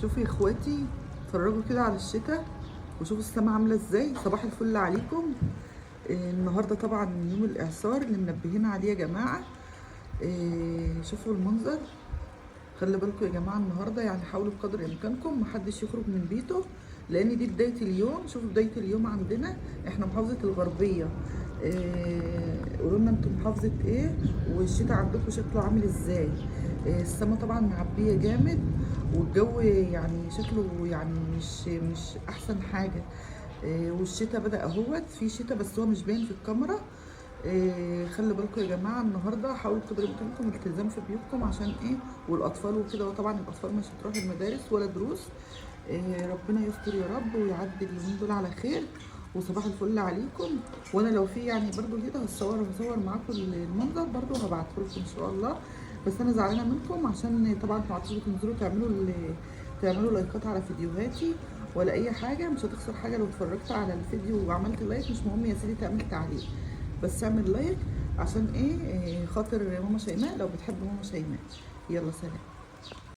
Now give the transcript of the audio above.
شوفوا يا اخواتي، اتفرجوا كده على الشتاء وشوفوا السما عامله ازاي. صباح الفل عليكم. النهارده طبعا يوم الاعصار اللي منبهين عليه يا جماعة. شوفوا المنظر، خلي بالكم يا جماعة النهارده، يعني حاولوا بقدر امكانكم محدش يخرج من بيته، لان دي بداية اليوم. شوفوا بداية اليوم عندنا احنا محافظة الغربية. قولوا لنا انتم محافظة ايه، والشتاء عندكم شكله عامل ازاي. السما طبعا معبيه جامد، والجو يعني شكله يعني مش احسن حاجة. والشتاء بدأ اهوت، في شتاء بس هو مش باين في الكاميرا. خلي بالكم يا جماعة النهارده، حاولوا قدر امكانكم الالتزام في بيوتكم عشان ايه، والاطفال وكده. وطبعا الاطفال مش هتروح المدارس ولا دروس. ربنا يستر يا رب ويعدي اليومين دول على خير. وصباح الفل عليكم. وانا لو في يعني برضو كده هصور معاكم المنظر برضو، هبعته لكم ان شاء الله. بس انا زعلانة منكم عشان طبعا ما عدتوش بتنزلوا تعملوا لايكات على فيديوهاتي ولا اي حاجة. مش هتخسر حاجة لو اتفرجت على الفيديو وعملت like، مش مهم يا سيدي تعمل تعليق، بس اعمل like عشان ايه، خاطر ماما شيماء، لو بتحب ماما شيماء. يلا سلام.